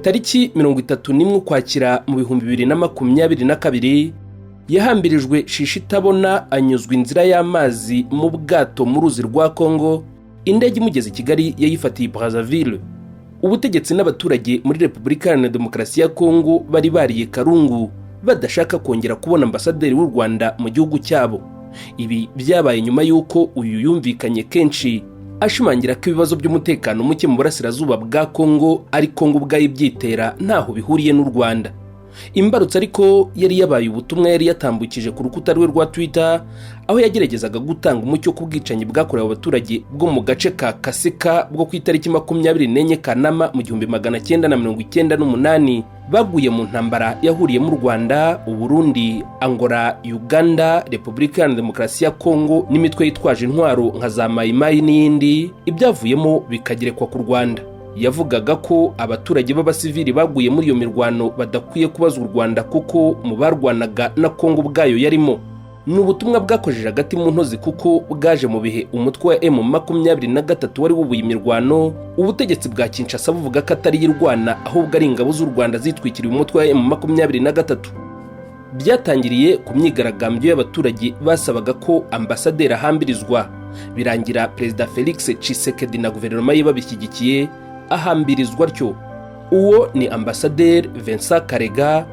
Tariki 31 Ukwakira mu 2022 yahambirijwe shisha itabona, anyuzwa inzira y'amazi mu bwato mu ruzi rwa Kongo. Indege imugeze i Kigali yayifatiye i Brazzaville. Ubutegetsi n'abaturage muri Repubulika Iharanira Demokarasi ya Kongo bari bariye karungu, badashaka kongera kubona ambasaderi w'u Rwanda mu gihugu cyabo. Ibi byabaye nyuma y'uko uyu yumvikanye kenshi ashimangira ko ibibazo by'umutekano muke mu burasirazuba bwa Kongo ari Kongo ubwayo ibyitera, ntaho bihuriye n'u Rwanda. Imbarutso ariko yari yabaye ubutumwa yari yatambukije ku rukuta rwe rwa Twitter, aho yageragezaga gutanga umucyo ku bwicanyi bwakorewe abaturage bwo mu gace ka Kasika bwo ku itariki 24 Kanama mu 1998, baguye mu ntambara yahuriyemo u Rwanda, Uburundi, Angola, Uganda, Repubulika Iharanira Demokarasi ya Kongo n'imitwe yitwaje intwaro nka za Mayimayi n'iyindi, ibyavuyemo bikagerekwa ku Rwanda. Yavugaga ko abaturage b'abasivili baguye muri iyo mirwano badakwiye kubazwa u Rwanda, kuko mu barwanaga na Kongo ubwayo yarimo. Ni ubutumwa bwakojeje agati mu ntozi, kuko bwaje mu bihe umutwe wa M23 wari wubuye imirwano, ubutegetsi bwa Kinshasa buvuga ko atari irwana, ahubwo ari ingabo z'u Rwanda zitwikiriye umutwe wa M23. Byatangiriye ku myigaragambyo y'abaturage basabaga ko ambasaderi ahambirizwa, birangira Perezida Felix Tshisekedi na guverinoma ye babishyigikiye, ahambirizwa atyo. Uwo ni ambasaderi Vincent Karega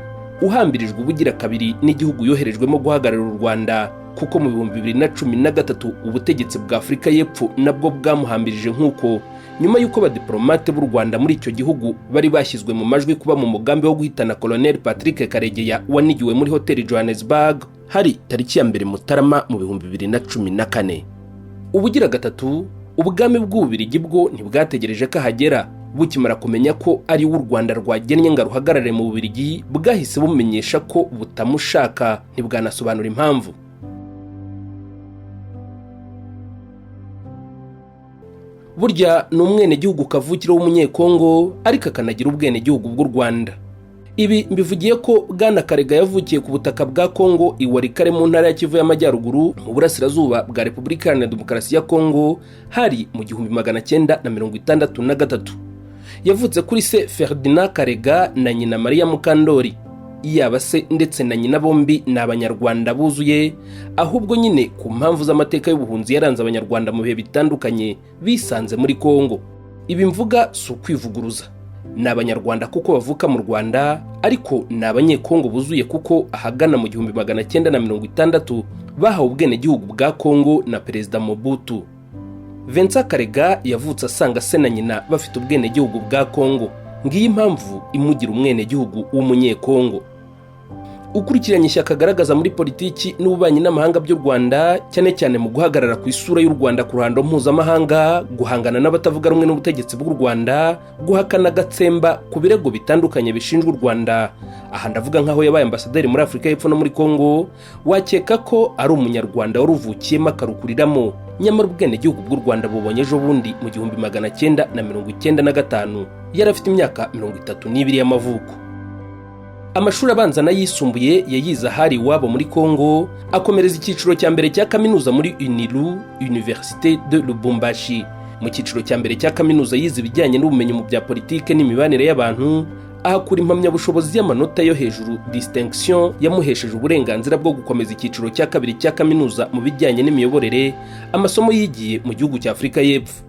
uhambirijwe ubugira kabiri n'igihugu yoherejwemo guhagararira u Rwanda, kuko mu 2013 ubutegetsi bwa Afurika y'Epfo nabwo bwamuhambirije nk'uko, nyuma y'uko abadiplomate b'u Rwanda muri icyo gihugu bari bashyizwe mu majwi kuba mu mugambi wo guhitana Colonel Patrick Karegeya wanigiwe muri hoteli Johannesburg, hari tariki ya 1 Mutarama mu 2014. Ubugira gatatu, ubwami bw'Ububirigi bwo ntibwategereje ko ahagera. Bukimara kumenya ko ari we u Rwanda rwagennye ngo aruhagarare mu Bubirigi, bwahise bumenyesha ko butamushaka, ntibwanasobanura impamvu. Burya ni umwenegihugu kavukire w'Umunyekongo, ariko akanagira ubwenegihugu bw'u Rwanda. Ibi mbivugiye ko Bwana Karega yavukiye ku butaka bwa Kongo, i Walikale mu ntara ya Kivu y'Amajyaruguru, mu burasirazuba bwa Repubulika Iharanira Demokarasi ya Kongo, hari mu 1963. Yavutse kuri se Ferdinand Karega na nyina Mariya Mukandori. Yaba se ndetse na nyina bombi ni Abanyarwanda buzuye, ahubwo nyine ku mpamvu z'amateka y'ubuhunzi yaranze Abanyarwanda mu bihe bitandukanye bisanze muri Kongo. Ibi mvuga si ukwivuguruza: ni Abanyarwanda kuko bavuka mu Rwanda, ariko ni Abanyekongo buzuye kuko ahagana mu 1960 bahawe ubwenegihugu bwa Kongo na Perezida Mobutu. Vincent Karega yavutse asanga se na nyina bafite ubwenegihugu bwa Kongo. Ngiyi impamvu imugira umwenegihugu w'Umunyekongo. Ukurikiranye ishyaka agaragaza muri politiki n'ububanyi n'amahanga by'u Rwanda, cyane cyane mu guhagarara ku isura y'u Rwanda ku ruhando mpuzamahanga, guhangana n'abatavuga rumwe n'ubutegetsi bw'u Rwanda, guhakana agatsemba ku birego bitandukanye bishinjwa u Rwanda, aha ndavuga nk'aho yabaye ambasaderi muri Afurika y'Epfo no muri Kongo, wakeka ko ari Umunyarwanda waruvukiyemo akarukuriramo. Nyamara ubwenegihugu bw'u Rwanda bubonye ejo bundi mu 1995, yari afite imyaka 32 y'amavuko. Amashuri abanza n'ayisumbuye yayize ahari iwabo muri Kongo, akomereza icyiciro cya mbere cya kaminuza muri UNILU, Université de Lubumbashi. Mu cyiciro cya mbere cya kaminuza yize ibijyanye n'ubumenyi mu bya politike n'imibanire y'abantu, ahakura impamyabushobozi y'amanota yo hejuru, distinction, yamuhesheje uburenganzira bwo gukomeza icyiciro cya kabiri cya kaminuza mu bijyanye n'imiyoborere, amasomo yigiye mu gihugu cya Afurika y'Epfo.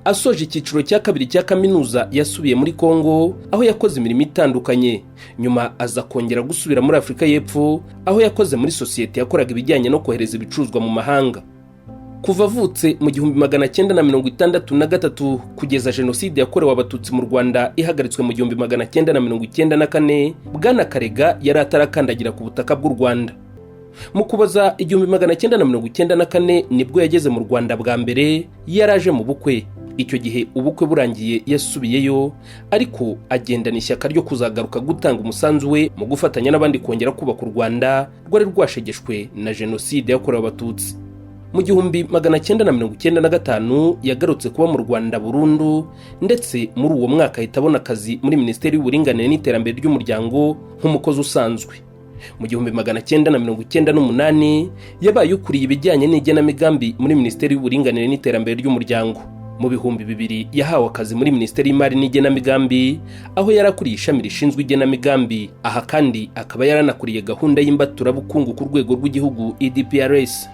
Asoje icyiciro cya kabiri cya kaminuza yasubiye muri Kongo, aho yakoze imirimo itandukanye. Nyuma aza kongera gusubira muri Afurika y'Epfo, aho yakoze muri sosiyete yakoraga ibijyanye no kohereza ibicuruzwa mu mahanga. Kuva avutse mu 1963 kugeza Jenoside yakorewe Abatutsi mu Rwanda ihagaritswe mu 1994, Bwana Karega yari atarakandagira ku butaka bw'u Rwanda. Mu Kuboza 1994 nibwo yageze mu Rwanda bwa mbere, yaraje mu bukwe. Icyo gihe ubukwe burangiye yasubiyeyo, ariko agendana ishyaka ryo kuzagaruka gutanga umusanzu we mu gufatanya n'abandi kongera kubaka u Rwanda rwari rwashegeshwe na Jenoside yakorewe Abatutsi. Mu 1995 yagarutse kuba mu Rwanda burundu, ndetse muri uwo mwaka ahita abona akazi muri Minisiteri y'Uburinganire n'Iterambere ry'Umuryango nk'umukozi usanzwe. Mu 1998 yabaye ukuriye ibijyanye n'igenamigambi muri Minisiteri y'Uburinganire n'Iterambere ry'Umuryango. Mu 2000 yahawe akazi muri Minisiteri y'Imari n'Igenamigambi, aho yari akuriye ishami rishinzwe igenamigambi. Aha kandi akaba yaranakuriye gahunda y'imbaturabukungu ku rwego rw'igihugu, EDPRS.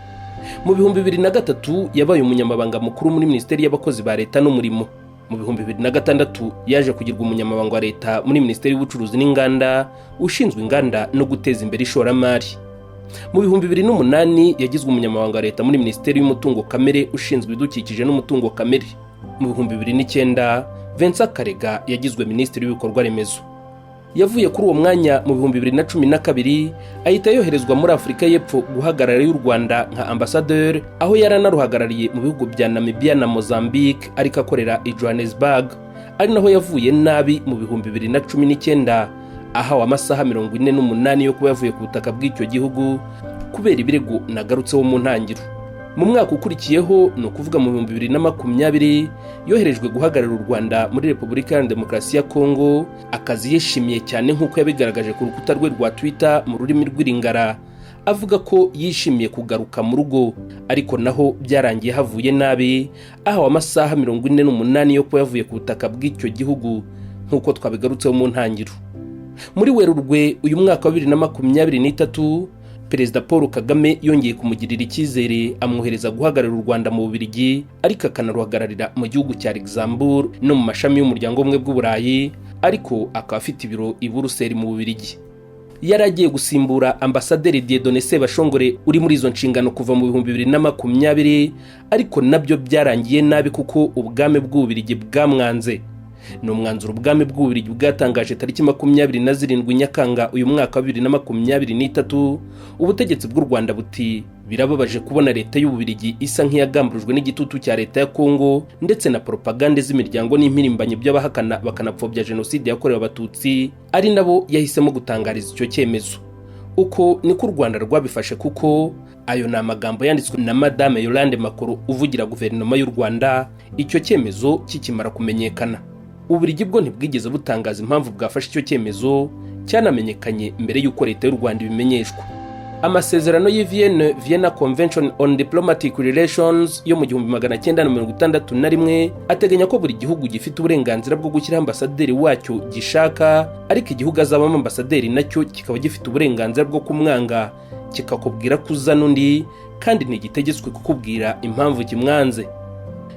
Mu 2003 yabaye umunyamabanga mukuru muri Minisiteri y'Abakozi ba Leta n'Umurimo. Mu 2006 yaje kugirwa umunyamabanga wa Leta muri Minisiteri y'Ubucuruzi n'Inganda, ushinzwe inganda no guteza imbere ishoramari. Mu 2008 yagizwe umunyamabanga wa Leta muri Minisiteri y'Umutungo Kamere, ushinzwe ibidukikije n'umutungo kamere. Mu 2009 Vincent Karega yagizwe Minisitiri w'Ibikorwa Remezo. Yavuye kuri uwo mwanya mu 2012, ahita yoherezwa muri Afurika y'Epfo guhagarara y'u Rwanda nka ambasaderi, aho yari anaruhagarariye mu bihugu bya Namibia na Mozambique, ariko akorera i Johannesburg, ari naho yavuye nabi mu 2019, ahawe amasaha 48 yo kuba yavuye ku butaka bw'icyo gihugu kubera ibirego nagarutseho mu ntangiro. Mu mwaka ukurikiyeho, ni ukuvuga mu 2020, yoherejwe guhagararira u Rwanda muri Repubulika Iharanira Demokarasi ya Kongo, akazi yishimiye cyane nk'uko yabigaragaje ku rukuta rwe rwa Twitter mu rurimi rw'Iringara, avuga ko yishimiye kugaruka mu rugo. Ariko naho byarangiye havuye nabi, ahawe amasaha 48 yo kuba yavuye ku butaka bw'icyo gihugu nk'uko twabigarutseho mu ntangiro. Muri Werurwe uyu mwaka wa 2023, Perezida Paul Kagame yongeye kumugirira icyizere, amwohereza guhagararira u Rwanda mu Bubiligi, ariko akanaruhagararira mu gihugu cya Luxembourg no mu mashami y'Umuryango w'Ubumwe bw'Uburayi, ariko akaba afite ibiro i Buruseli mu Bubiligi. Yari agiye gusimbura Ambasaderi Dieudonné Sebashongore uri muri izo nshingano kuva mu 2020, ariko nabyo byarangiye nabi kuko ubwami bw'Ububiligi bwamwanze. Ni umwanzuro ubwami bw'Ububiligi bwatangaje tariki 27 Nyakanga uyu mwaka wa 2023. Ubutegetsi bw'u Rwanda buti: "Birababaje kubona Leta y'Ububiligi isa nk'iyagamburujwe n'igitutu cya Leta ya Kongo ndetse na poropagande z'imiryango n'impirimbanyi by'abahakana bakanapfobya Jenoside yakorewe Abatutsi, ari nabo yahisemo gutangariza icyo cyemezo." Uko niko u Rwanda rwabifashe, kuko ayo ni amagambo yanditswe na Madame Yolande Makolo uvugira guverinoma y'u Rwanda icyo cyemezo kikimara kumenyekana. Ububiligi bwo ntibwigeze butangaza impamvu bwafashe icyo cyemezo, cyanamenyekanye mbere y'uko Leta y'u Rwanda ibimenyeshwa. Amasezerano y'i Vienne, Vienna Convention on Diplomatic Relations, yo mu 1961, ateganya ko buri gihugu gifite uburenganzira bwo gushyiraho ambasaderi wacyo gishaka, ariko igihugu azabamo ambasaderi nacyo kikaba gifite uburenganzira bwo kumwanga, kikakubwira ko uzana undi, kandi ntigitegetswe kukubwira impamvu kimwanze.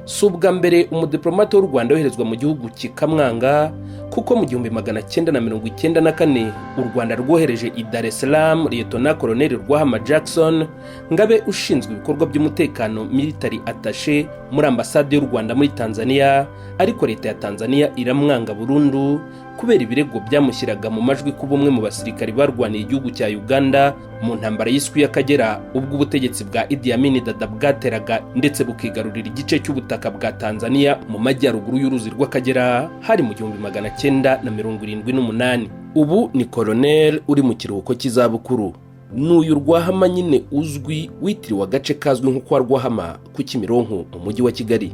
Si ubwa mbere umudiplomate w'u Rwanda yoherezwa mu gihugu kikamwanga, kuko mu 1994 u Rwanda rwohereje i Dar es Salaam Liyetona Koloneli Rwahama Jackson ngabe ushinzwe ibikorwa by'umutekano, military attaché, muri ambasade y'u Rwanda muri Tanzania, ariko Leta ya Tanzania iramwanga burundu kubera ibirego byamushyiraga mu majwi ko bumwe mu basirikari barwaniye igihugu cya Uganda mu ntambara y'iswi y'Akagera, ubwo ubutegetsi bwa Idi Amin Dada bwateraga ndetse bukigarurira igice cy'ubutaka bwa Tanzania mu majyaruguru y'uruzi rw'Akagera, hari mu 1978. Ubu ni koloneli uri mu kiruhuko cy'izabukuru. Ni uyu Rwahama nyine uzwi, witiriwe agace kazwi nko kwa Rwahama ku Kimironko mu Mujyi wa Kigali.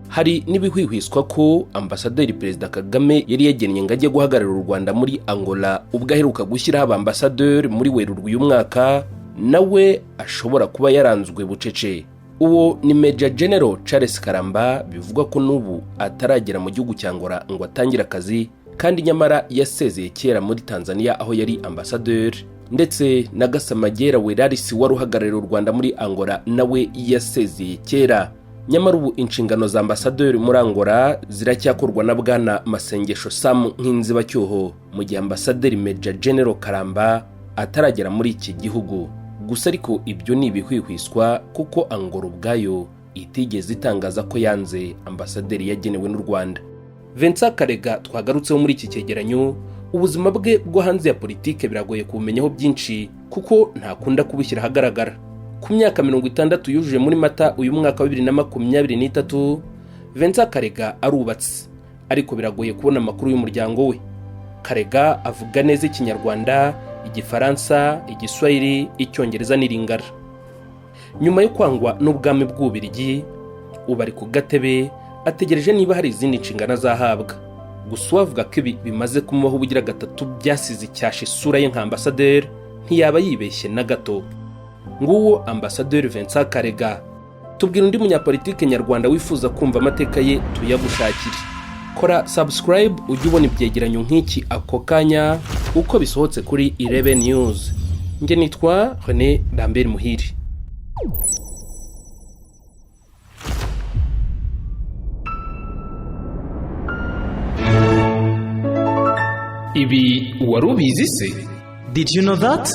Hari n'ibihwihwiswa ko ambasaderi Perezida Kagame yari yagennye ngo ajye guhagararira u Rwanda muri Angola, ubwo aheruka gushyiraho abambasaderi muri Werurwe uyu mwaka, nawe ashobora kuba yaranzwe bucece. Uwo ni Major General Charles Karamba, bivugwa ko n'ubu ataragera mu gihugu cya Angola ngo atangire akazi, kandi nyamara yasezeye kera muri Tanzania aho yari ambasaderi, ndetse na Gasamagera Werarisi wari uhagarariye u Rwanda muri Angola nawe yasezeye kera. Nyamara ubu inshingano za ambasaderi muri Angola ziracyakorwa na Bwana Masengesho Sam nk'inzibacyuho, mu gihe Ambasaderi Major General Karamba ataragera muri iki gihugu. Gusa ariko ibyo ni ibihwihwiswa, kuko Angola ubwayo itigeze itangaza ko yanze ambasaderi yagenewe n'u Rwanda. Vincent Karega twagarutseho muri iki cyegeranyo, ubuzima bwe bwo hanze ya politike biragoye kubumenyaho byinshi, kuko ntakunda kubushyira ahagaragara. Ku myaka 60 yujuje muri Mata uyu mwaka wa 2023, Vincent Karega arubatse, ariko biragoye kubona amakuru y'umuryango we. Karega avuga neza Ikinyarwanda, Igifaransa, Igiswahili, Icyongereza n'Iringara. Nyuma yo kwangwa n'ubwami bw'Ububirigi, ubu ari ku gatebe ategereje niba hari izindi nshingano azahabwa. Gusa uwavuga ko ibi bimaze kumubaho ubugira gatatu byasize icyasha isura ye nka ambasaderi ntiyaba yibeshye na gato. Nguwo Ambasaderi Vincent Karega. Tubwira undi munyapolitike nyarwanda wifuza kumva amateka ye, tuyagushakire. Kora subscribe ujye ubona ibyegeranyo nk'iki ako kanya uko bisohotse kuri Irebe News. Njye nitwa René Lambert Muhire. Ibi wari ubizi se? Did you know that?